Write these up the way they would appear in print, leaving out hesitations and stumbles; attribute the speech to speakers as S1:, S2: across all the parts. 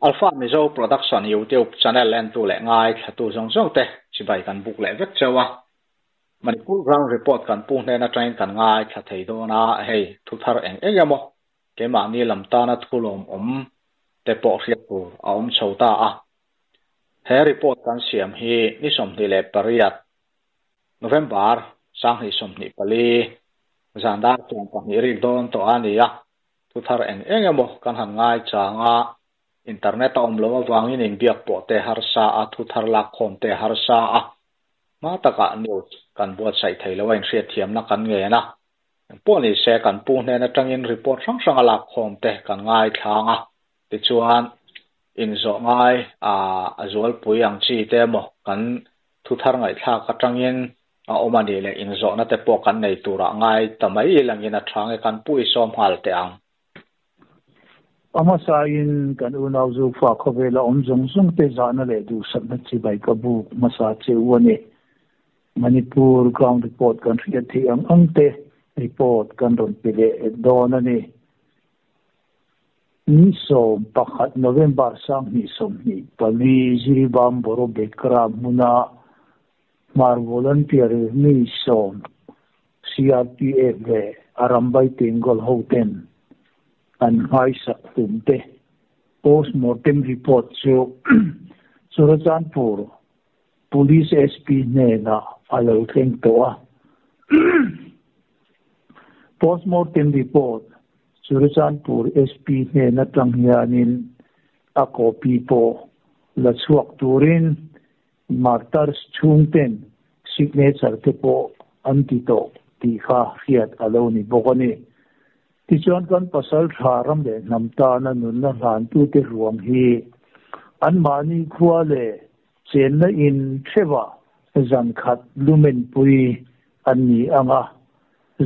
S1: Alpha Mizo Production YouTube channel entu leh ngaithlatu zawng zawng te chibai kan buk leh vek cheu a. Manipur Ground Report kan pu hnen atangin kan ngaithla thei dawn a, hei thu thar eng eng emaw keimahni lam tana thu lawmawm te pawh hriat tur a awm chho ta a. He report kan siam hi ni 28 November 2024 zan dar 12 rik dawn tawh a ni a. Thu thar eng eng emaw kan han ngai chang a, internet a awm loh avangin inbiak pawh te harsa a, thu thar lak khawm te harsa a, hma takah news kan buatsaih thei lo a inhriatthiamna kan ngen a. Engpawh ni se kan pu hnen atangin report hrang hrang a lak khawm te kan ngaithlang a, tichuan inzawh ngai a zualpui ang chi te emaw kan thu thar ngaihthlak atangin a awm a nih leh inzawhna te pawh kan nei turah ngai ta mai ilangin a tha nge kan pu i sawm nghal teh ang.
S2: A hmasain kan unau Zofa khawvela awm zawng zawng te zahna leh duhsakna chibai ka buk hmasa che u a ni. Manipur ground report kan hriat theih ang ang te report kan rawn pe leh dawn a ni. Ni 11 November 2024 Jiribam Boro Bekra hmuna Hmar volunteer mi 10 CRPF leh Arambai Tengol hoten an nghaisak tum te postmortem report chu Churachandpur Police SP hnenah a lo thleng tawh a. Postmortem report Churachandpur SP hnen atang hianin a copy pawh la chhuak turin Martyrs chhungten signature te pawh an ti tawh tih kha hriat a lo ni bawk a ni. Tichuan kan pasal tha ram leh hnam tana nunna hlantute ruang hi anmahni khua leh chenna in theuhah zan khat lumen pui an ni ang a.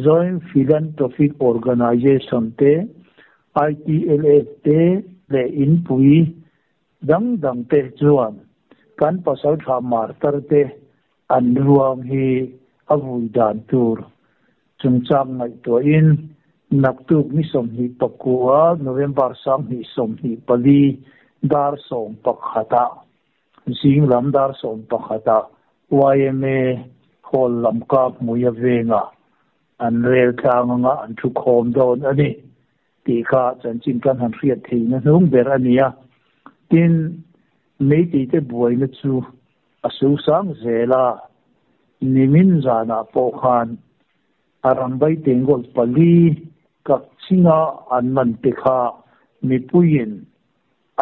S2: Joint Philanthropic Organization te, ITLF te leh inpui dang dang te chuan kan pasal tha martar te an ruang hi a vui dan tur chungchang ngaihtuahin naktuk ni 29 November 2024 dar 11-ah zing lam dar 11-ah YMA Hall lam kap hmuia vengah an rel tlang anga an thu khawm dawn a ni tih kha chanchin kan han hriat theihna hnung ber a ni a. Tin, Meitei te buaina chu a sosang zel a, nimin zanah pawh khan Arambai Tengol pali Kakchinga an man te kha mipuiin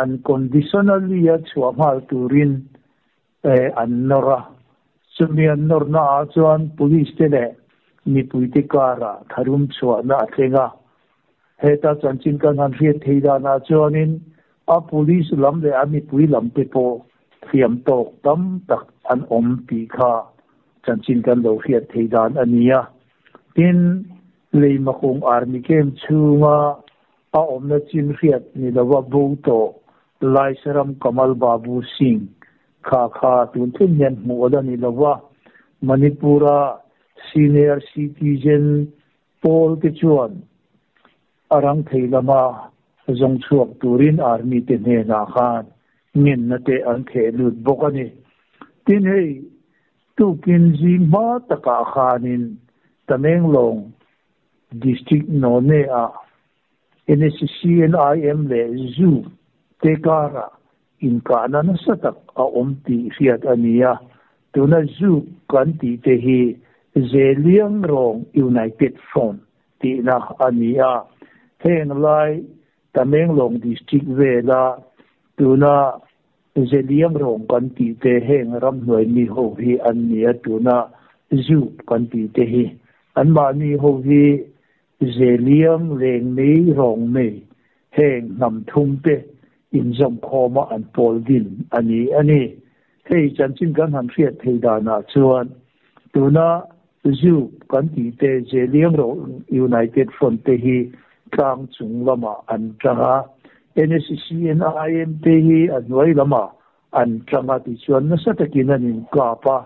S2: unconditionally a chhuah nghal turin an nawr a. Chumi an nawrna ah chuan police te leh mipui te karah tharum chhuahna a thleng a. Heta chanchin kan han hriat thei danah chuanin a police lam leh a mipui lam te pawh thiam tawk tam tak an awm tih kha chanchin kan lo hriat thei dan a ni a. Tin, Leimakung Army Camp chhunga a awmna chin hriat ni lova bo tawh Laisaram Kamal Babu Singh kha kha tun thleng hian hmuh a la ni lova, Manipur-a senior citizen pawl te chuan a rang thei lama zawng chhuak turin army te hnenah khan ngenna te an theh lut bawk a ni. Tin hei tukin zing hma takah khanin Tamenglong District None-ah NSCNIM leh Zu te karah inkahna nasa tak a awm tih hriat a ni a. Tuna Zu kan tih te hi Zeliangrong United Front tihna a ni a. Heng lai Tamenglong District vela tuna Zeliangrong kan tih te heng ramhnuai mi ho hi an ni a, tuna Zu kan tih te hi anmahni ho hi Zeliang leng mei rawng mei heng hnam thum te inzawm khawma an pawl din a ni a ni. Hei chanchin kan han hriat thei danah chuan tuna Zu kan tih te Zeliang rawng United Front te hi tlang chung lamah an tang a, NSCNIM te hi a hnuai lamah an tang a tichuan nasa takin an inkap a,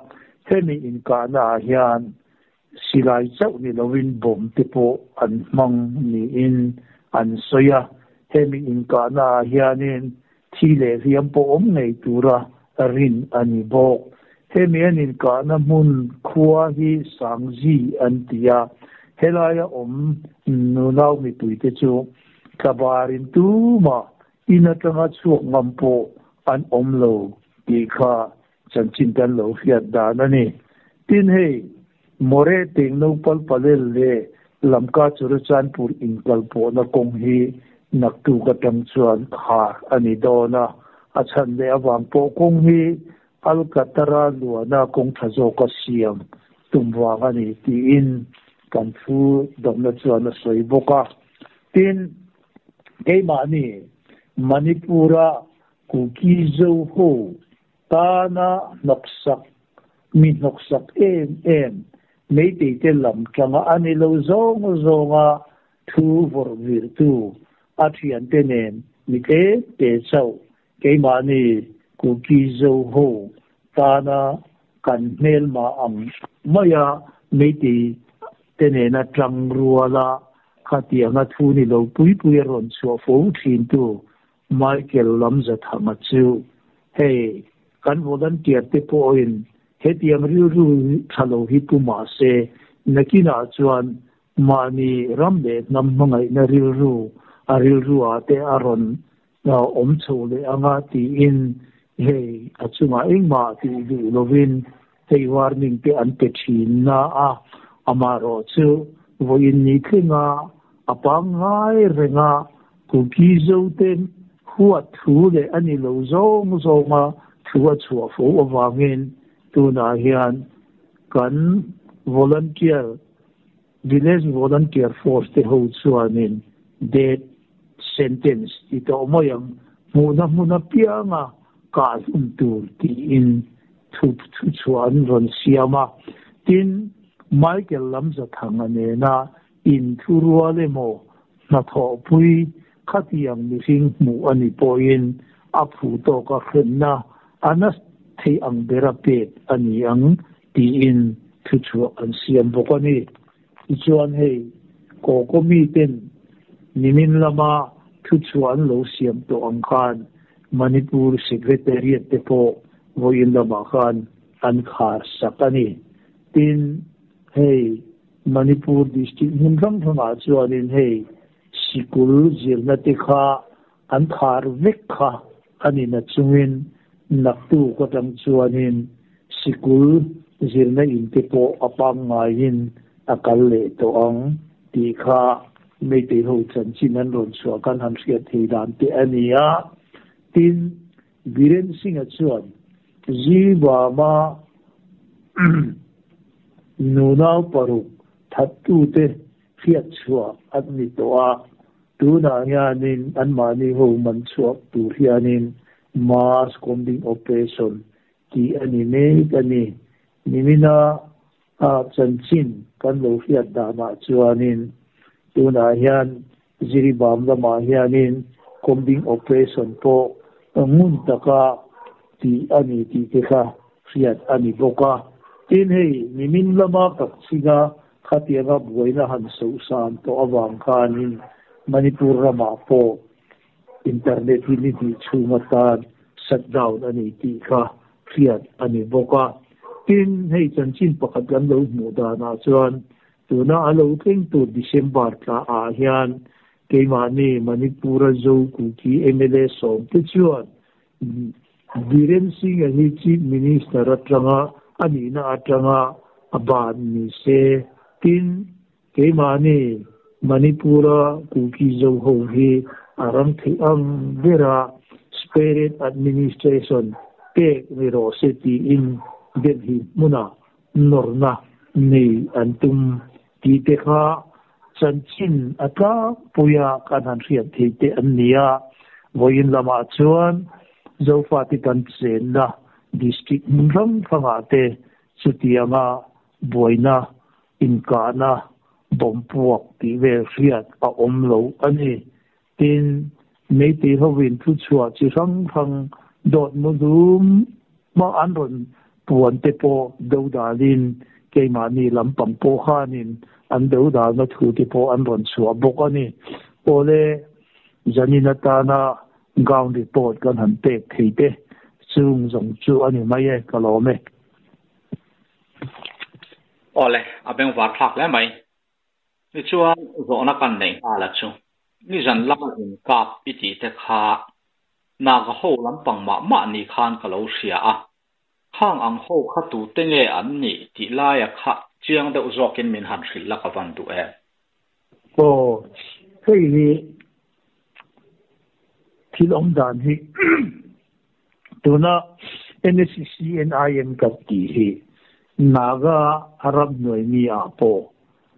S2: hemi inkahna ah hian Silai chauh ni lovin bomb te pawh an hmang niin an sawi a. Hemi inkahna ah hianin Thi leh hliam pawh awm ngei tura rin a ni bawk. Hemi an inkahna hmun khua hi Sangzi an ti a, helaia awm nunau mipuite chu tlabarin tumah in atanga chhuak ngam pawh an awm lo tih kha chanchin kan lo hriat dan a ni. Tin hei, More Tengno Palel leh Lamka Churachandpur inkalpawhna kawng hi naktuk atang chuan khar a ni dawn a, a chhan leh avang pawh kawng hi Alkatara luana kawng tha zawka siam tum vang a ni tiin kan thu dawmna chuan a sawi bawk a. Tin, keimahni Manipur-a Kuki Zo ho tana hnawksak, mi hnawksak em em, Meitei te lam tanga a ni lo zawng zawnga thu vawrh virtu a thiante nen mi tlem te chauh keimahni Kuki Zo ho tana kan hmelma ang maia Meitei te nena tang ruala khatianga thu ni lo pui pui a rawn chhuah fo thintu Michael Lamzathanga chu hei kan volunteer te pawhin hetiang rilru tha lo hi pu mah se, nakinah chuan mahni ram leh hnam hmangaihna rilru a rilru ah te a rawn awm chho leh anga tiin hei a chungah engmah tih duh lovin hei warning te an pe thin na a, amaherawh chu vawiin ni thlenga a pangngai renga Kuki Zote huat thu leh a ni lo zawng zawnga thu a chhuah fo avangin tunah hian kan volunteer, village volunteer force te ho chuanin death sentence ti tawh mai ang, hmuhna hmun apianga kah hlum tur tiin thu chhuah an rawn siam a. Tin, Michael Lamzathanga nena inthurual emaw Hnathawhpui khatiang mihring hmuh a nih pawhin a phu tawka hremna a na theih ang bera pek a ni ang tiin thuchhuah an siam bawk a ni. Tichuan hei Kawkaw miten nimin lama thuchhuah an lo siam tawh ang khan Manipur Secretariat te pawh vawiin lamah khan an khar sak a ni. Tin, hei Manipur district hmun hrang hrangah chuanin hei sikul zirna te kha an khar vek kha a ni na chungin naktuk atang chuanin sikul zirna in te pawh a pangngaiin a kal leh tawh ang tih kha Meitei ho chanchin an rawn chhuah kan han hriat thei dan te a ni a. Tin, Biren Singh-a chuan Zibama Nunau paruk thattute hriat chhuah an ni tawh a, tunah hianin anmahni ho man chhuak tur hianin mass combing operation tih a ni mek a ni. Nimina a chanchin kan lo hriat danah chuanin tunah hian Jiribam lamah hianin combing operation pawh ngun taka tih a ni tih te kha hriat a ni bawk a. Tin hei nimin lama Kakchhinga khatianga buaina han sohsan tawh avang khanin Manipur ramah pawh internet hi ni hnih chhung atan shut down a ni tih kha hriat a ni bawk a. Tin hei chanchin pakhat kan lo hmuh danah chuan Tuna a lo thleng tur December thla ah hian keimahni Manipur-a Zo Kuki mla sawmte chuan Biren Singh-a hi Chief Minister atanga a nihna atanga a ban ni se. Tin, keimahni Manipur-a Kuki Zo ho hi a ram theih ang bera Separate Administration pek ni rawh se tiin Delhi hmunah nawrna nei an tum tih te kha chanchin a tlangpuia kan han hriat theih te an ni a. Vawiin lamah chuan Zofate kan chenna district hmun hrang hrangah te chutianga buaina, inkahna, bomb puak tih vel hriat a awm lo a ni. Tin, Meitei hovin thuchhuah chi hrang hrang dawt mu dum hma an rawn puan te pawh do dalin keimahni lampang pawh khanin an do dalna thu te pawh an rawn chhuah bawk a ni. Awle, zanin atana Ground report kan han pek thei te chung zawng chu a ni mai e, ka lawm e.
S1: Awle, a bengvar thlak hle mai. Tichuan, zawhna kan neih nghal a chu. Nizan lama inkap i tih te kha Naga ho lampang mah mah ni khan ka lo hria a. Khang ang ho kha tute nge an nih tih laia kha chiang deuh zawkin min han hrilh la ka van duh em?
S2: Aw, hei hi thil awm dan hi tuna NSCNIM kan tih hi Naga ramhnuai mi ah pawh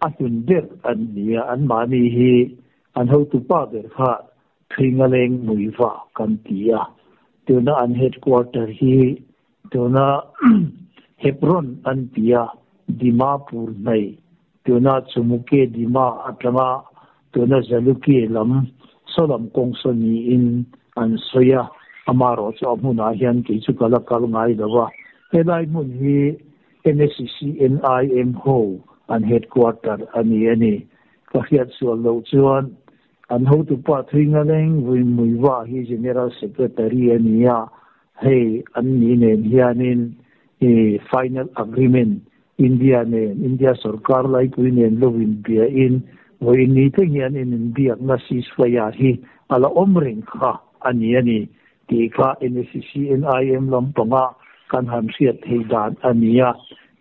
S2: a hlun ber an ni a, anmahni hi an hotupa ber kha Thringaleng Muiva kan ti a, tuna an headquarter hi tuna Hebron an ti a, Dimapur hnaih, tuna Chumuke Dima atanga tuna Zaluki lam sawlam kawng saw niin an sawi a, amaherawh chu a hmunah hian kei chu ka la kal ngai lo a, helai hmun hi NSCNIM ho an headquarter a ni a ni. Ka hriat sual loh chuan An hotupa Thuingaleng Vuimuiva hi General Secretary a ni a, hei an ni nen hianin final agreement India nen, India sorkar laipui nen lo inbiain vawiin ni thleng hian in inbiakna ceasefire hi a la awm reng kha a ni a ni tih kha NSCNIM lampanga kan han hriat theih dan a ni a.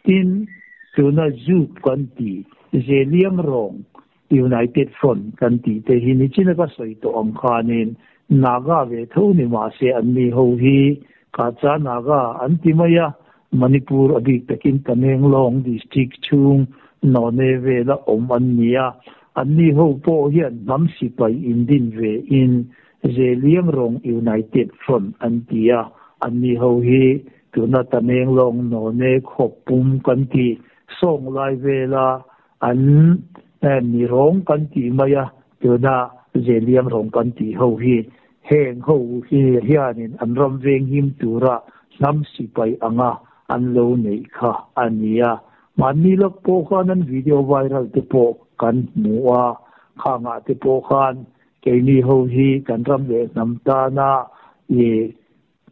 S2: Tin, tuna Zup kan tih Zeliangrong United Front kan tih te hi nichina ka sawi tawh ang khanin Naga ve tho ni mahse anni ho hi Kacha Naga an ti mai a, Manipur a bik takin Tamenglong District chhung None vela awm an ni a, anni ho pawh hian hnam sipai indin ve in Zeliangrong United Front an ti a, anni ho hi tuna Tamenglong None khawpum kan tih sawng lai vela An mi rawng kan tih mai a, tuna Zeliang rawng kan tih ho hi heng ho hi hianin an ram venghim tura hnam sipai anga an lo neih kha a ni a. Mahni lawk pawh khan an video viral te pawh kan hmu a, khangah te pawh khan keini ho hi kan ram leh hnam tana i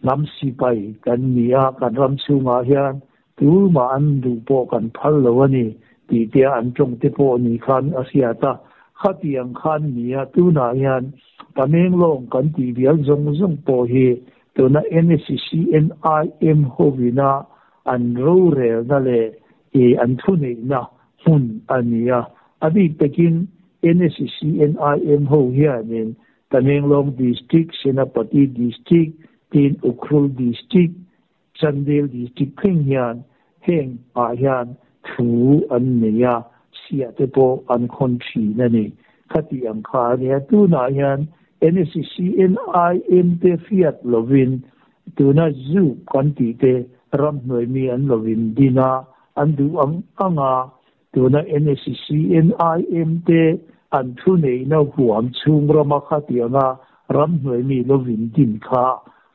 S2: Hnam sipai kan ni a, kan ram chhungah hian tumah an duh pawh kan phal lo a ni tih te an tawng te pawh ni khan a hriat a. Khatiang khan ni a, tunah hian Tamenglong kan tih bial zawng zawng pawh hi tuna NSCNIM hovina an rorelna leh an thuneihna hmun a ni a. A bik takin NSCNIM ho hianin Tamenglong District, Senapati District, tin Ukhrul District, Chandel District thleng hian heng ah hian thu an nei a, chhiah te pawh an khawn thin a ni. Khati ang kha a nia, tunah hian NSCNIM te hriat lovin tuna Zoo kan tih te ramhnuai mi an lovin din a, an duh ang ang a, Tuna NSCNIM te an thuneihna huam chhung rama khatianga ramhnuai mi lovin din kha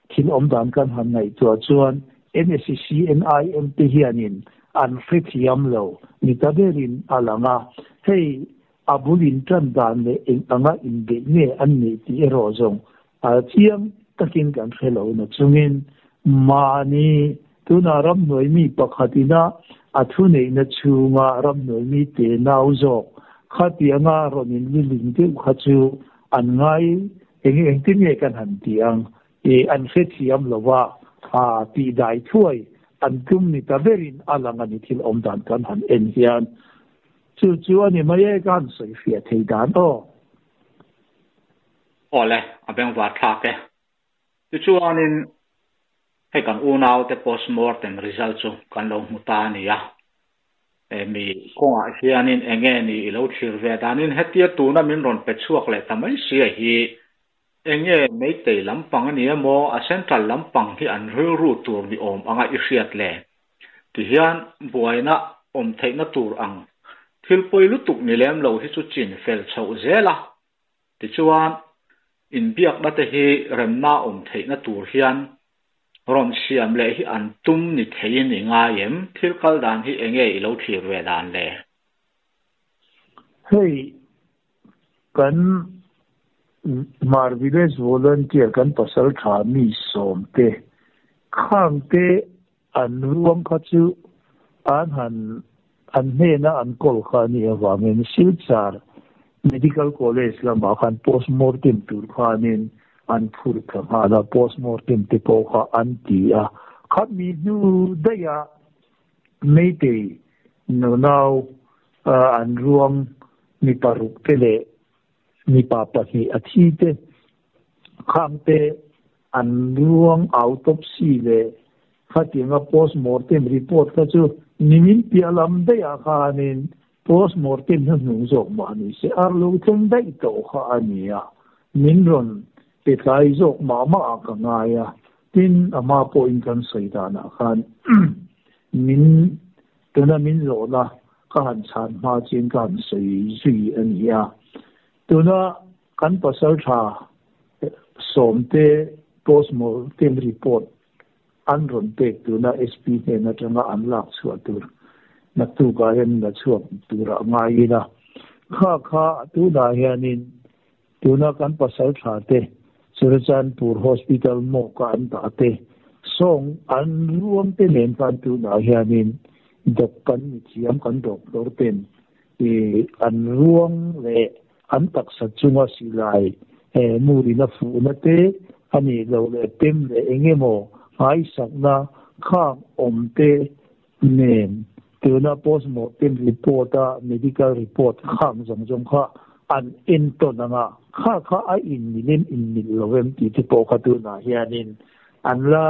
S2: thil awm dan kan han ngaihtuah chuan NSCNIM te hianin an hrethiam lo ni ta berin a lang a. Hei a bul intan dan leh eng anga inbeih nge an nih tih erawh zawng a chiang takin kan hre lo na chungin mahni tuna ramhnuai mi pakhatina a thuneihna chhunga ramhnuai mi te nau zawk khatianga rawn inliling deuh kha chu an ngai eng engtin nge kan han ti ang i an hrethiam lova tih dai thuai an tum ni ta berin a lang a ni thil awm dan kan han en hian chu chu a ni mai e ka han sawi fiah thei dan aw.
S1: Awle, a bengvar thlak e. Tichuanin, hei kan unaute postmortem result chu kan lo hmu ta a ni a. He mi kawngah hianin enge ni i lo thlir ve danin hetia tuna min rawn pe chhuak leh ta mai sia hi enge Meitei lampang a ni emaw a central lampang hi an rilru tur ni awm anga i hriat le? Tihian buaina awm theihna tur ang thil pawi lutuk ni lem lo hi chu chin fel chhoh zel a. Tichuan, inbiakna te hi remna awm theihna tur hian rawn siam leh hi an tum ni theiin i ngai em? Thil kal dan hi enge i lo thlir ve dan le?
S2: Hei, kan Hmar Village Volunteer kan pasaltha mi sawmte khangte an ruang kha chu an han an hnena an kawl kha a nih avangin Silchar Medical College lamah khan postmortem tur khanin an phur thla nghal a, postmortem te pawh kha an ti a. Khami hnu daihah Meitei nunau an ruang mi paruk te leh mipa pahnih a thi te khangte an ruang autopsy leh khatianga postmortem report kha chu nimin piah lam daihah khanin postmortem hnuhnung zawk mah ni se ar lo thleng daih tawh kha a ni a, min rawn pe tlai zawk mah mah ah ka ngai a, tin a hma pawhin kan sawi danah khan min Tuna min zawhna ka han chhan hma chin ka han sawi zui a ni a. Tuna kan pasal tha sawmte postmortem report an rawn pek tuna SP hnen atanga an lak chhuah tur naktukah hian la chhuak turah ngai ila. Kha kha tunah hianin Tuna kan pasal tha te Churachandpur Hospital mawka an dah te sawng an ruam te nen khan tunah hianin dawk kan mi thiam kan doctor ten i an ruang leh an taksa chunga silai murina fuhna te a nih loh leh pem leh eng emaw nghaisakna khang awm te nen tuna postmortem report a medical report khang zawng zawng kha an en tawn ang a, kha kha a inmil em inmil lo em tih te pawh kha tunah hianin an la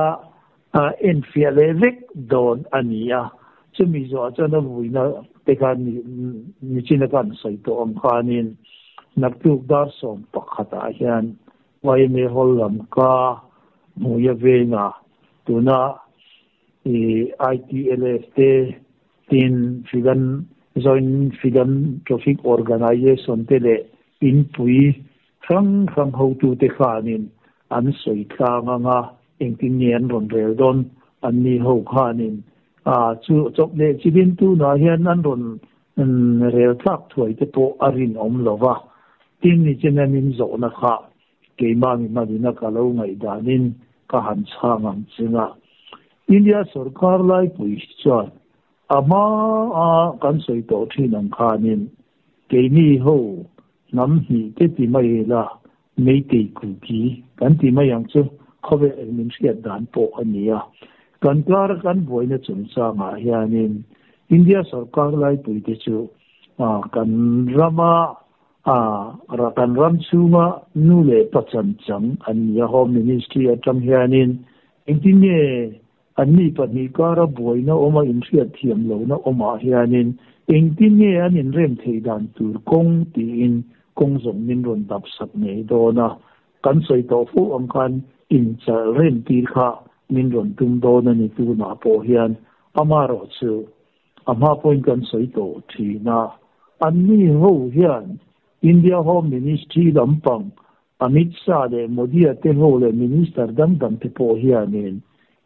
S2: enfiah leh vek dawn a ni a. Chumi zawhah chuan a vuina te kha nichina khan sawi tawh ang khanin naktuk dar 11 ah hian YMA Hall lam ka hmuia venga tuna i ITLF te tin Freedom Joint Philanthropic Organization te leh inpui hrang hrang hotute khanin an sawi tlang anga engtin nge an rawn rel dawn an ni ho khanin a chu chawp leh chilin tunah hian an rawn rel thlak thuai te pawh a rinawm lova tin nichin an inzawhna kha Keimah mi hmalina ka lo ngaihdanin ka han chhang ang cheng a. India sawrkar laipui hi chuan a hmaa kan sawi tawh thin ang khanin keini ho hnam hnih te ti mai ila Meitei Kuki kan ti mai ang chu khawvel min hriat dan pawh a ni a. Kan kara kan buaina chungchangah hianin India sawrkar laipui te chu kan rama A, kan ram chhunga nu leh pa chan chang an ni a, Home Ministry atang hianin engtin nge an ni pahnih kara buaina awma inhriat thiam lohna awmah hianin engtin nge an inrem theih dan tur kawng tiin kawng zawng min rawn dap sak ngei dawn a, kan sawi tawh fo ang khan inchalh rem tir kha min rawn tum dawn a ni tunah pawh hian amaherawhchu A hma pawhin kan sawi tawh thin a, anni ho hian India Home Ministry lampang Amit Shah leh Modi-a te ho leh Minister dang dang te pawh hianin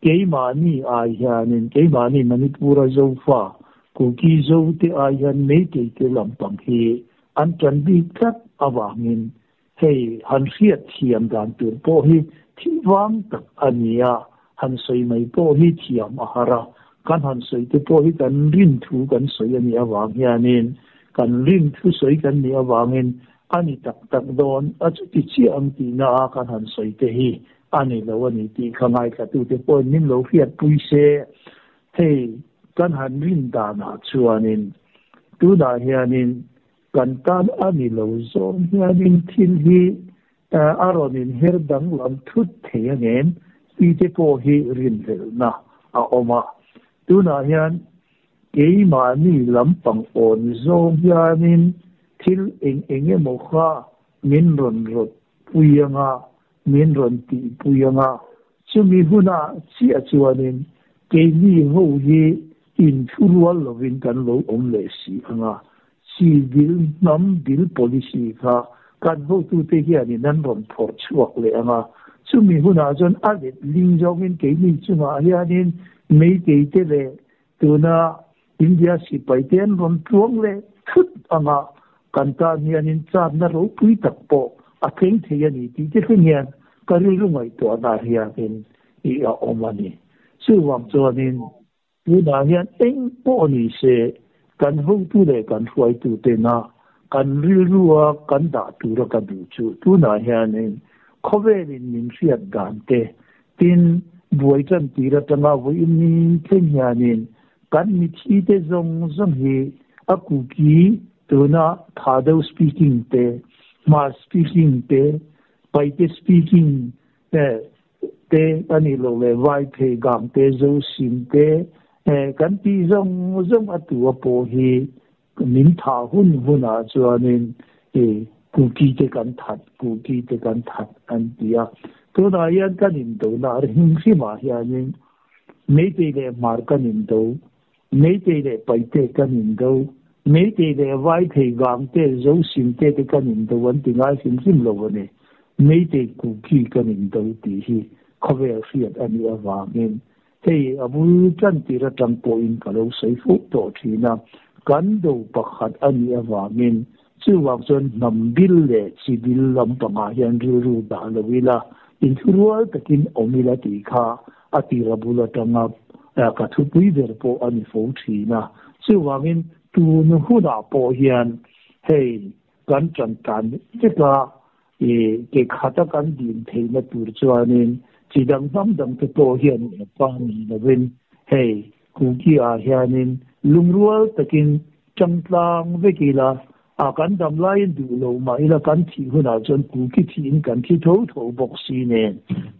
S2: keimahni ai hianin keimahni Manipur-a Zofa, Kuki Zo te ai hian Meitei te lampang hi an tan bik tlat avangin hei han hriat thiam dan tur pawh hi thil vang tak a ni a, han sawi mai pawh hi thiam a har a, kan han sawi te pawh hi kan rin thu kan sawi a nih avang hianin kan rin thu sawi kan nih avangin a ni tak tak dawn a chuti chiah ang tihna a kan han sawi te hi a ni lo a ni tih kha ngaithlatute pawhin min lo hriatpui se. Hei kan han rin danah chuanin tunah hianin Kan tan a ni lo zawng hianin thil hi a rawn inher danglam thut thei angem tih te pawh hi rinhlelhna a awm a. Tunah hian keimahni lampang awn zawng hianin thil eng eng emaw kha min rawn rawt pui anga, min rawn tihpui anga, chumi hunah chiah chuanin keini ho hi Inthurual lovin kan lo awm leh si ang a, chi bil, hnam bil policy kha kan hotute hianin an rawn phawrh chhuak leh ang a, chumi hunah chuan a let ling zawngin keini chungah hianin Meitei te leh tuna India sipai te an rawn tluang leh thut ang a, kan tan hianin chatna ropui tak pawh. a thleng thei a ni tih te thleng hian ka rilru ngaihtuahna hianin i a awm a ni. Chuvang chuanin tunah hian eng pawh ni se kan hotu leh kan hruaitu tena kan rilrua kan dah tura ka duh chu tunah hianin khawvelin min hriat dan te tin buai tan tir atanga vawiin ni thleng hianin kan mithi te zawng zawng hi a kuki tuna Thado speaking te Hmar speaking te Paite speaking te te ani lo le vai phei gang te zo sim te kan ti zawng zawng a tu a pawh hi min tha hun huna chuanin e kuki te kan that kuki te kan that an ti a tunah hian kan in do na hrim hrimah hianin Meitei leh Hmar kan in do Meitei leh Paite kan in do Meitei leh vai thei gang te zo sim te te kan in do an ti ngai hrim hrim lo a ni. Meitei kuki kan in do tih hi khawvel hriat a nih avangin hei a bul tan tir atang pawhin ka lo sawi fo tawh thin a, kan do pakhat a nih avangin chuvang chuan hnam bil leh chi bil lampangah hian rilru dah lo ila, inthurual takin awm ila tih kha a tir a bul atanga ka thupui ber pawh a ni fo thin a. Chuvangin tun hunah pawh hian hei kan tan tan veka i ke khata kan din theihna tur chuanin chi dang hnam dang te pawh hian pa ni lovin hei kuki ah hianin lungrual takin tangtlang vek ila a kan dam laiin duh lo mah ila kan thih hunah chuan kuki thihin kan thi tho tho bawk si nen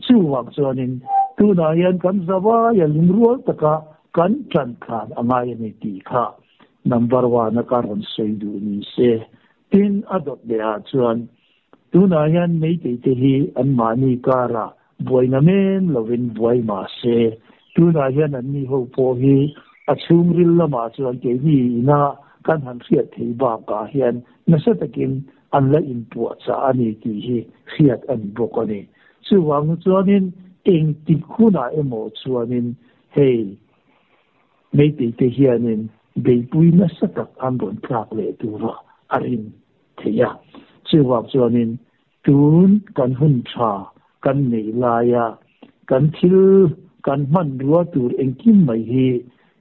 S2: chuwang chuanin tunah hian kan zawai a lungrual taka kan tan tlan angai ani tih kha number 1 a ka rawn sawi duh ni se tin a dawt leh ah chuan tunah hian meitei te hi an mahni kara buaina men lovin buai ma se tunah hian an ni ho pawh hi a chhungril lamah chuan keini ina kan han hriat thei bakah hian nasa takin an la inpuah chah ani tih hi hriat ani bawk ani chuwang chuanin eng tik hunah emaw chuanin hei meitei te hianin beipui nasa tak an rawn tlak leh tura a rin theia chuwang chuanin tun kan hun tha kan nei laia kan thil kan hman rua tur engkim mai hi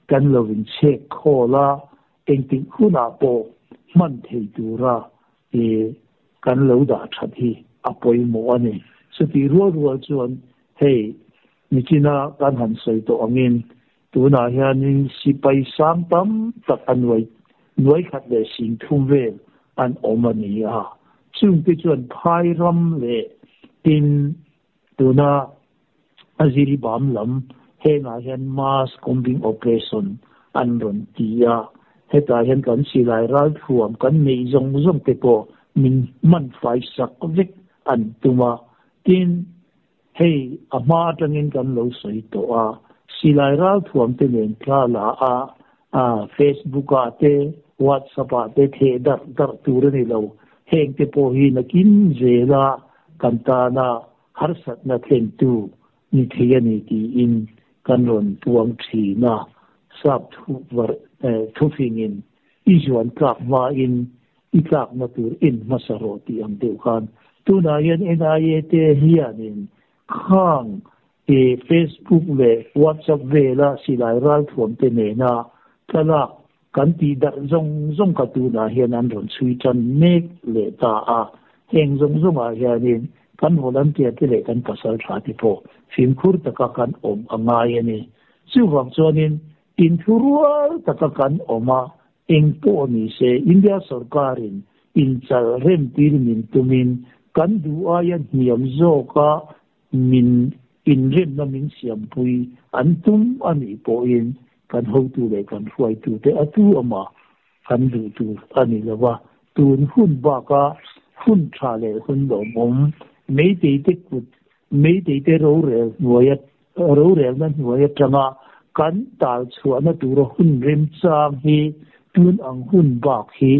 S2: kan lovin chek khawla engtik hunah pawh hman thei tura e kan lo dah that hi a pawimawh ani chuti rual rual chuan hei nichina kan han sawi tawh angin tunah hianin sipai sang tam tak a nuai nuai khat leh sing thum vel an awm ani a chung te chuan phai ram leh tin tuna aziri bam lam hengah hian mass combing operation an rawn ti a hetah hian kan silai ral thuam kan nei zawng zawng te pawh min man fai sak vek an tuma tin hei a hma atangin kan lo sawi tawh a silai ral thuam te nen thla la a a Facebook ah te WhatsApp ah te the dar dar tur ani lo heng te pawh hi nakin zela kan tana harsat na thlen tu ni thei ani tiin kan rawn puang thina sap thu var thu fingin i zuan tlak ma in i tlak na tur in hmasa ro ti ang deuh khan tunah hian NIA te hianin khang e Facebook le WhatsApp vela silai ral thuam te nena thlalak kan ti dar zong zong ka tunah hian an rawn chhui tan mek le ta a heng zong zong ah hianin kan volunteer te leh kan pasal tha te pawh fimkhur taka kan awm angai ani chuwang chuanin inthurual taka kan awma eng pawh ni se India sarkarin in chal rem tir min tumin kan du aia hniam zawka min in rem na min siam pui an tum ani pawhin kan hotu leh kan hruaitu te atu ama kan du tur ani lova tun hun baka hun tha leh hun lawmawm meitei te kut meitei te ro rel hnuaia ro rel na hnuaia tanga kan tal chhuahna tura hun rem chang hi tun ang hun bak hi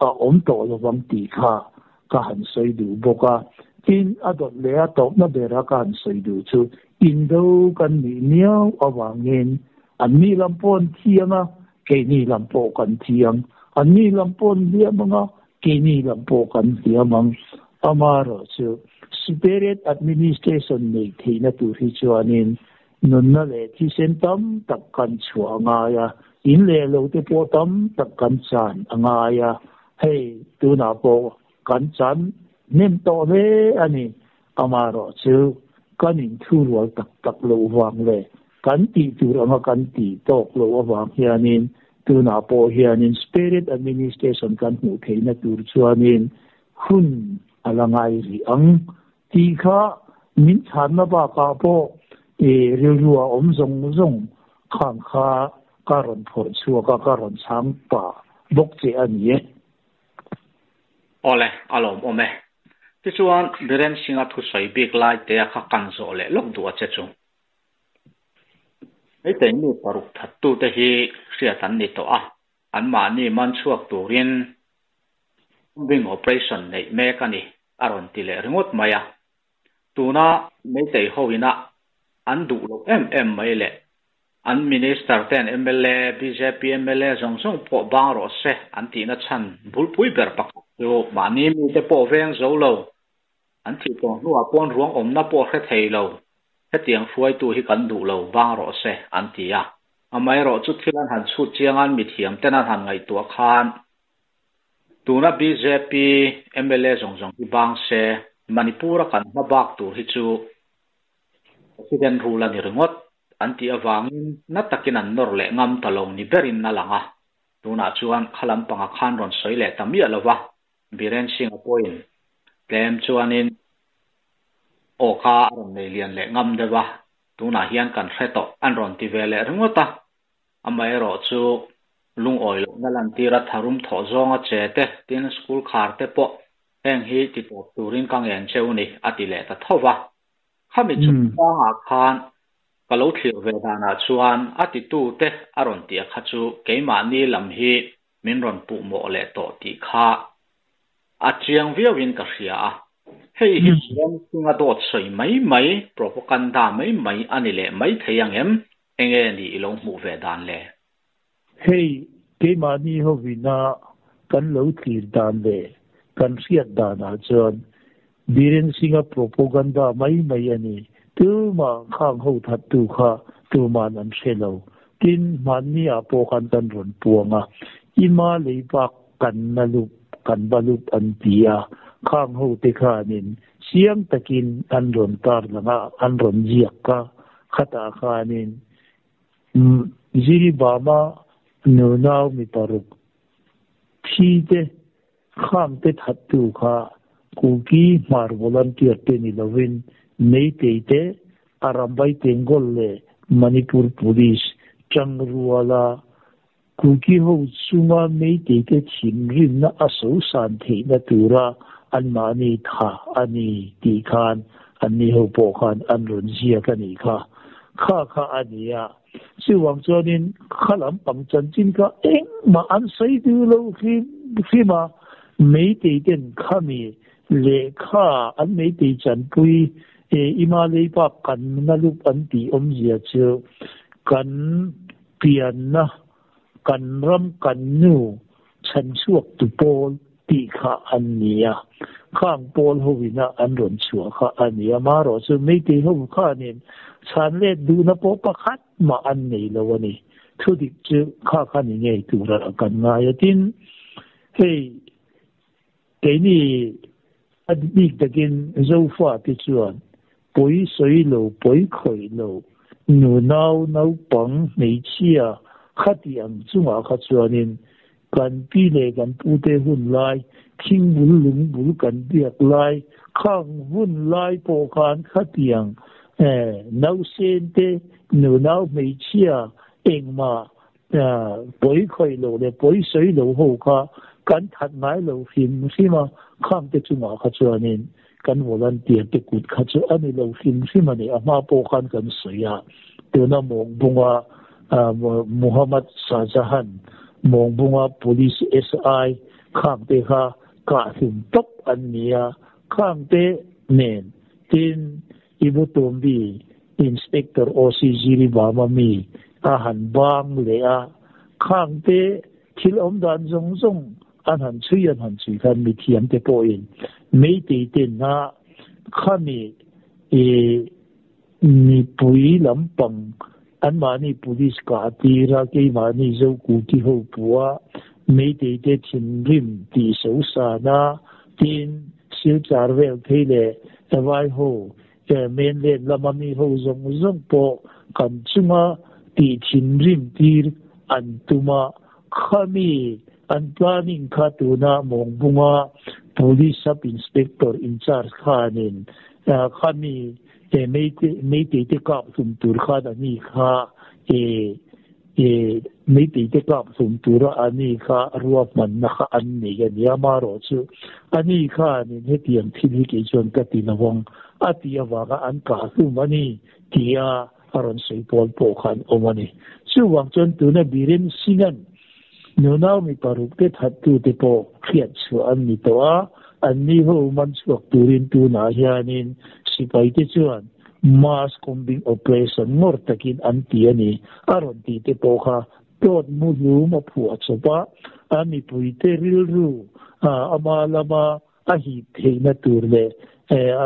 S2: a awm tawh lovang tih kha ka han sawi duh bawk a tin a dawt leh a tawpna bera ka han sawi duh chu indo kan nih miau awangin an ni lam pawh an thiang a keini lam pawh kan thiang an ni lam pawh an hliam anga keini lam pawh kan hliam ang. Amaherawhchu, Separate Administration neih theihna tur hi chuanin nunna leh thisen tam tak kan chhuah a ngai a, in leh lo te pawh tam tak kan chan a ngai a, hei tunah pawh kan chan hnem tawh hle a ni. Amaherawhchu, kan inthurual tak tak loh vang leh kan tih tur anga kan tih tawk loh avang hianin tunah pawh hianin Spirit Administration kan hmuh theihna tur chuanin hun a la ngai rih ang tih kha min chhanna bakah pawh i rilrua awm zawng zawng khang kha ka rawn phawrh chhuak a, ka rawn chhang pah bawk che a ni e.
S1: Awle, a lawmawm e. Tichuan, Biren Singh-a thusawi bik lai te a kha kan zawh leh lawk duh a che chu. Meitei mi paruk thattute hi hriat an ni tawh a, anmahni man chhuak turin bombing operation neih mek a ni, a rawn ti leh ringawt mai a. Tuna Meitei ho ina an duh loh em em mai leh an Minister ten mla, bjp mla zawng zawng pawh bang rawh se an tihna chhan bulpui ber pakhat chu mahni mite pawh veng zo lo An thih tawh hnuah pawn ruang awmna pawh hre thei lo, hetiang hruaitu hi kan duh lo bang rawh se, an ti a. Amaherawh chu thil an han chhut chianga'n mithiam ten an han ngaihtuah khan tuna bjp mla zawng zawng hi bang se, Manipur-a kan hma bak tur hi chu President rule a ni ringawt an tih avangin na takin an nawr leh ngam ta lo ni berin a lang a. Tunah chuan kha lampanga khan rawn sawi leh ta miah lo va. Biren Singh-a pawhin tlem chuanin aw kha a rawn nei lian leh ngam deuh a, tunah hian kan hre tawh an rawn ti ve leh ringawt a. Amaherawh chu lungawi lohna lantira tharum thawh zawnga che te, tin school khar te pawh heng hi ti tawp turin ka ngen cheu ni a ti leh ta tho va. Khami chungchangah khan ka lo thlir ve danah chuan a titute a rawn tih a kha chu keimahni lam hi min rawn puh mawh leh tawh tih kha a chiang viauin ka hria a. Hei hi Ramsinga dawt sawi mai mai, propaganda mai mai a ni leh mai thei ang em? Enge ni i lo hmuh ve dan le?
S2: Hei keimahni hovina kan lo thlir dan leh kan hriat danah chuan Biren Singh-a propaganda mai mai a ni. Tumah khang ho thattu kha tuman an hre lo. Tin, hmanni ah pawh khan kan rawn puang a, Ima lei bak kan na lup, kan ba lup an ti a, khang ho te khanin chiang takin an rawn tar lang a, an rawn ziak a, khatah khanin Jiribama nunau mi paruk thi te Khang te thattu kha Kuki hmar volunteer te ni lovin Meitei te, Arambai Tengol leh Manipur Police tangruala Kuki ho chunga Meitei te thinrimna a sosan theihna tura anmahni tha a ni tih khan anni ho pawh khan an rawn ziak a nih kha. Kha kha a ni a. Chuvang chuanin kha lampang chanchin kha engmah an sawi duh lo hrim hrim a, Meitei ten khami lehkha an Meitei chanpui e Ima Leipa kan na lup an tih awmzia chu kan pianna kan ram kan nu chhanchhuak tu pawl tih kha an ni a, khang pawl ho ina an rawn chhuah kha a ni a, marawh chu Meitei ho khanin chhan let duhna pawh pakhat mah an nei lo a ni. Thu dik chu kha kha ni ngei tura kan ngai a, tin hei keini a bik takin Zofa te chuan pawi sawi lo, pawi khawih lo, nunau naupang hmeichhia khati ang chungah kha chuanin kan pi leh kan pute hun lai, thingbul lungbul kan biak lai, khang hun lai pawh khan khatiang nausen te, nunau hmeichhia engmah pawi khawih lo leh pawi sawi lo ho kha kan that ngai lo hrim hrim a, khang te chungah kha chuanin kan volunteer te kut kha chu a ni lo hrim hrim a ni. A hma pawh khan kan sawi a, tuna Mawngbunga Muhammad Shahjahan, Mawngbunga Police SI khang te kha kah hlum tawp an ni a, khang te nen tin Ibutombi Inspector OC Jiribama mi a han bang leh a, khang te thil awm dan zawng zawng. an han chhui an han chhui khan mithiam te pawhin Meitei ten a khami ih mipui lampang anmahni police kah tir a keimahni Zokuki ho puh a Meitei te thinrim tih so san a tin Silchar vel phei leh Vai ho Mainland lama mi ho zawng zawng pawh kan chunga tih thinrim tir an tum a, khami an planning kha tuna Mawngbunga Police Sub Inspector in charge khanin khami Meitei te kap hlum tur khan a ni kha Meitei te kap hlum tura a ni kha ruahmanna kha an nei a nia, amaherawhchu a ni khanin hetiang thil hi kei chuan ka ti lo ang a tih avanga an kah hlum a ni tia a rawn sawi pawl pawh kha an awm a ni. Chuvang chuan tuna Biren Singh-a'n nunau mi paruk te thattute pawh hriat chhuah an ni tawh a, anni ho man chhuak turin tunah hianin sipaite chuan Mass combing operation ngawr takin an ti a ni, a rawn tih te pawh kha dawt mu hlum a phuah chawp a, a mipuite rilru ama lama a hip theihna tur leh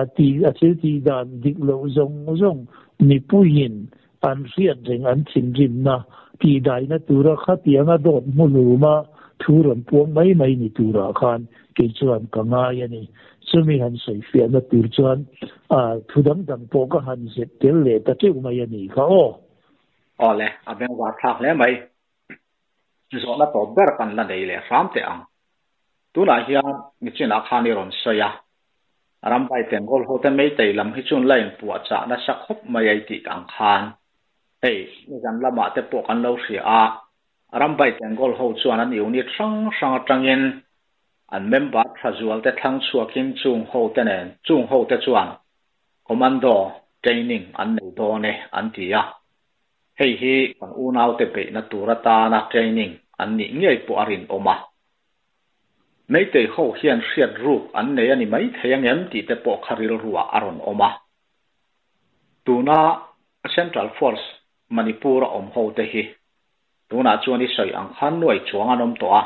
S2: a ti a thil tih dan dik loh zawng zawng mipuiin an hriat reng an thinrimna tihdaihna tura khatianga dawt mu hluma thu rawn puang mai mai ni turah khan kei chuan ka ngai a ni. Chumi han sawifiahna tur chuan thu dang dang pawh ka han zep tel leh ta teuh mai a nih kha aw.
S1: Aw le, a bengvar thlak hle mai. Zawhna tawp ber kan la nei leh hram teh ang. Tunah hian nichinah khan i rawn sawi a, Rambai Tengol hote Meitei lam hi chuan la inpuahchah nasa khawp mai ai tih ang khan hei nizan lamah te pawh kan lo hria a, Rambai Tengol ho chuan an unit hrang hrang atangin An member tha zualte thlang chhuakin chung hote nen chung hote chuan Commando training an nei dawn e an ti a. Hei hi kan unaute beihna tur atana training an nih ngei pawh a rinawm a. Meitei ho hian hriat ruk an nei a ni maithei angem tih te pawh kha rilruah a rawn awm a. Tuna Central Force Manipur a awm hote hi tunah chuan i sawi ang khan nuai chuang an awm tawh a.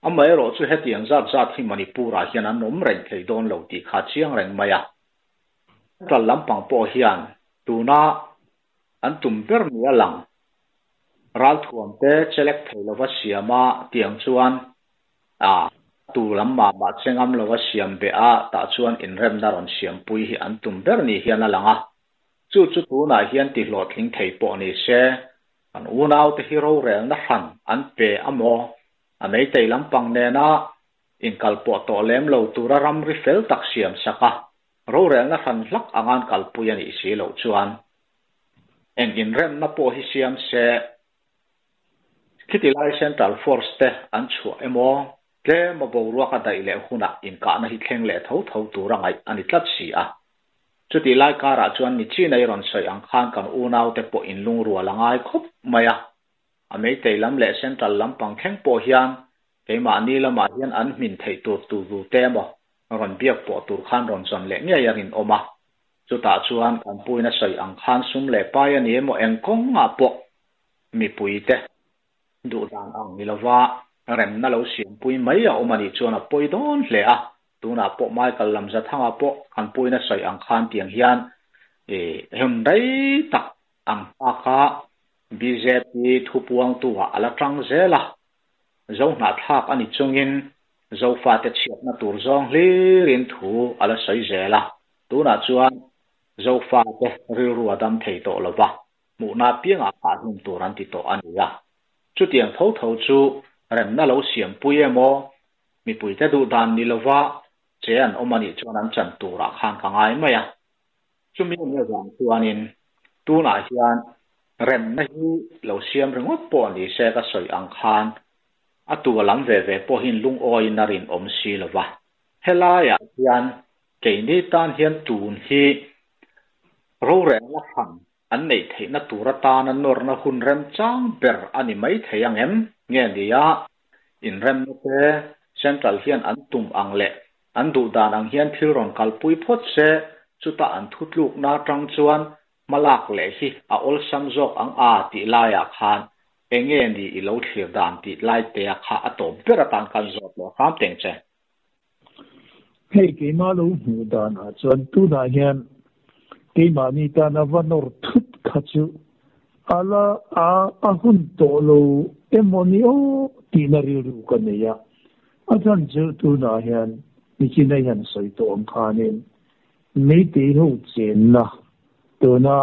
S1: Amaherawh chu hetiang zat zat hi Manipur-ah hian an awm reng thei dawn lo tih kha chiang reng mai a. Central lampang pawh hian tuna an tum ber ni a lang. Ralthuamte chelek thei lova siam a tiang chuan a tu lam mah mah che ngam lova siam beh a tah chuan inremna rawn siampui hi an tum ber ni hian a lang a. Chu chu tunah hian tihlawhtling thei pawh ni se Kan unaute hi rorelna hran an pe a maw? A meitei lampang nena inkalpawh tawh lem lo tura ramri fel tak siam sak a, rorelna hran hlak angan kalpui a nih si loh chuan eng inremna pawh hi siam se, khiti lai Central Force te an chhuah emaw, tlem a boruak a daih leh hunah inkahna hi thleng leh tho tho tura ngaih a ni tlat si a. Chutih lai karah chuan ni chin a i rawn sawi ang khan kan unaute pawh in lungrual a ngai khawp mai a. A Meitei lam leh Central lampang thleng pawh hian keimahni lamah hian an hmin theih tur tu tu te emaw rawn biak pawh tur khan rawn zawn leh ngei a rinawm a. Chutah chuan kan puina sawi ang khan sum leh pai a ni emaw eng kawngah pawh mipuite duh dan ang ni lova remna lo siampui mai a awm a nih chuan a pawi dawn hle a. Tunah pawh Michael Lamzathanga pawh kan puina sawi ang khan tiang hian hun rei tak ang nghak a, bjp thupuangtu ah a la tang zel a, Zohnahthlak a ni chungin Zofate chhiatna tur zawng hlirin thu a la sawi zel a, tunah chuan Zofate rilru a dam thei tawh lova, hmuhna piangah kah hlum tur an ti tawh a ni a. Chutiang tho tho chu remna lo siampui emaw Mipuite duh dan ni lova che an awm a nih chuan an chan turah khan ka ngai mai a. Chumi nia vang chuanin tunah hian remna hi lo siam ringawt pawh ni se ka sawi ang khan a tu a lam ve ve pawhin lungawiin a rinawm si lova. Helaiah hian keini tan hian tun hi rorelna hran an neih theihna tur atana nawrna hun remchang ber a ni mai thei ang em? Nge nia, inremna te Central hian an tum ang leh an duh dan ang hian thil rawn kalpui phawt se, chutah an thutlukna atang chuan hmalak leh hi a awlsam zawk ang a tih laiah khan Enge ni i lo thlir dan tih lai te a kha a tawp ber atan kan zawt leh hram teng che.
S2: Hei keimah lo hmuh danah chuan tunah hian keimahni tana va nawr thut kha chu a la a a hun tawh lo emaw ni aw tihna rilru ka nei a. A chhan chu tunah hian Nichina hian sawi tawh ang khanin Meitei ho chenna tuna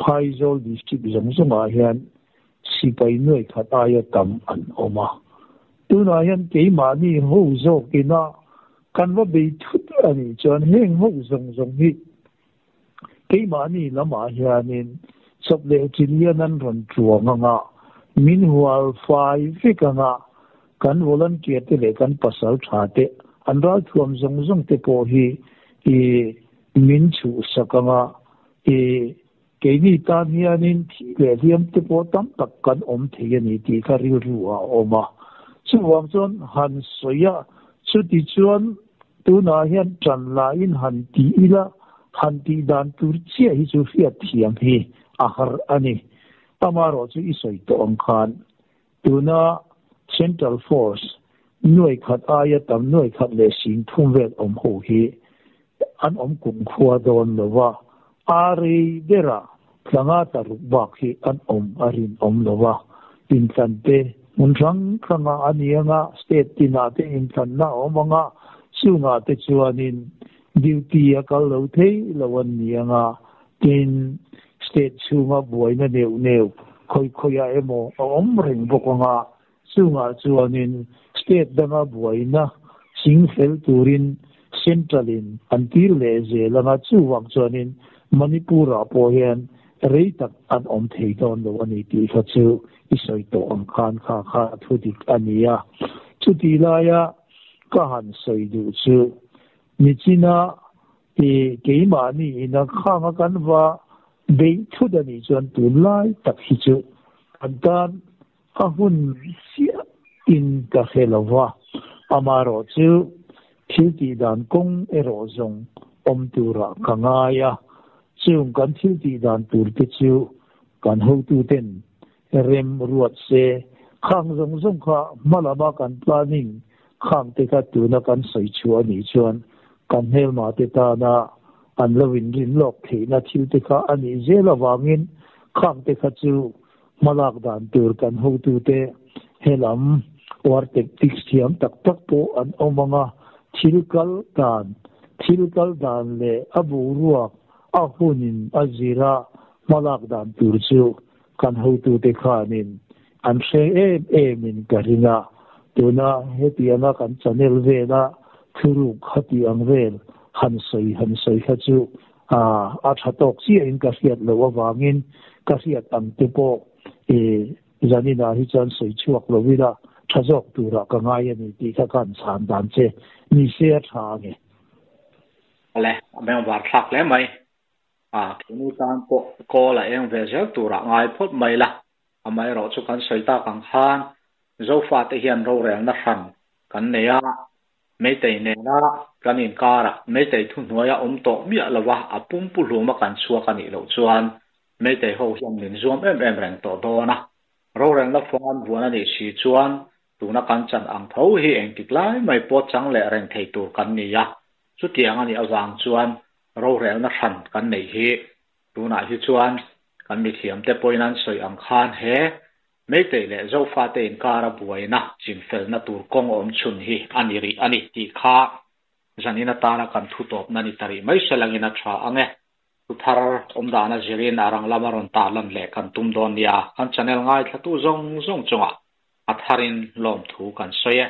S2: Phaizawl District zawng zawngah hian sipai nuai khat aia tam an awm a. Tunah hian keimahni ho zawkina kan va bei thut a nih chuan heng ho zawng zawng hi keimahni lamah hianin chawp leh chin hian an rawn tuang ang a, min hual fai vek ang a, kan volunteer te leh kan pasal tha te an ralthuam zawng zawng te pawh hi i min chhuhsak ang a, i Keini tan hianin thih leh hliam te pawh tam tak kan awm thei a ni tih kha rilru a awm a. Chuvang chuan han sawi a, chuti chuan tunah hian ṭan laiin han ti ila, han tih dan tur chiah hi chu hriat thiam hi a har a ni. Amaherawh chu i sawi tawh ang khan tuna Central Force nuai khat aia tam nuai khat leh sing thum vel awm ho hi An awm kumkhua dawn lo va, a rei bera tlanga tla ruk bak hi an awm a rinawm lo va. Inthlan te hmun hrang hranga a ni anga, state tinah te inthlanna a awm anga, chungah te chuanin duty a kal lo thei lo an ni anga, tin state chhunga buaina neuh neuh khawi khawiah emaw a awm reng bawk anga, Chungah chuanin state danga buaina ching fel turin Central-in an tir leh zel anga chuvang chuanin Manipur-ah pawh hian rei tak an awm thei dawn lo a ni tih kha chu i sawi tawh ang khan kha kha thu dik a ni a. Chutih laia ka han sawi duh chu nichina i keimahni ina khanga kan va beih thut a nih chuan tunlai tak hi chu kan tan A hun chiah in ka hre lo va, amaherawh chu thil tih dan kawng erawh zawng awm turah ka ngai a, chung kan thil tih dan tur te chu kan hotuten rem ruat se, khang zawng zawng kha hma lama kan planning khang te kha tuna kan sawi chhuah a nih chuan kan hmelma te tana an lo inrin lawk theihna thil te kha a nih zel avangin khang te kha chu Hmalak dan tur kan hotute helam war tactics thiam tak tak pawh an awm ang a, thil kal dan, thil kal dan leh a boruak a hunin a zira hmalak dan tur chu kan hotute khanin an hre em emin ka ring a. Tuna hetianga kan channel vela thuruk khati ang vel han sawi han sawi kha chu A tha tawk chiahin ka hriat loh avangin ka hriat ang te pawh i zaninah hi chuan sawi chhuak lo ila tha zawk turah ka ngai a ni tih kha ka han chhan dan che ni se a tha a ni.
S1: Awle, a bengvar thlak hle mai. A, keini tan pawh call a eng ve zel turah ngai phawt mai la. Amaherawh chu kan sawi tak ang khan Zofate hian rorelna hran kan nei a, Meitei nena kan inkarah Meitei thuhnuaia awm tawh miah lova a pumpu hluma kan chhuak a nih loh chuan Meitei ho hian min zuam em em reng tawh dawn a. Rorelna fawng an vuan a nih si chuan tuna kan chan ang tho hi engtik lai mai pawh chang leh reng thei tur kan ni a. Chutiang a nih avang chuan rorelna hran kan neih hi tunah hi chuan kan mithiamte pawhin an sawi ang khan he Meitei leh Zofate inkara buaina chinfelna tur kawng awm chhun hi a ni rih a ni tih kha zanin atana kan thu tawpna ni ta rih mai se langin a tha ang e. Thu thar awmdana zirin a rang lama rawn tarlan leh kan tum dawn nia kan channel ngaithlatu zawng zawng chungah a tharin lawmthu kan sawi e.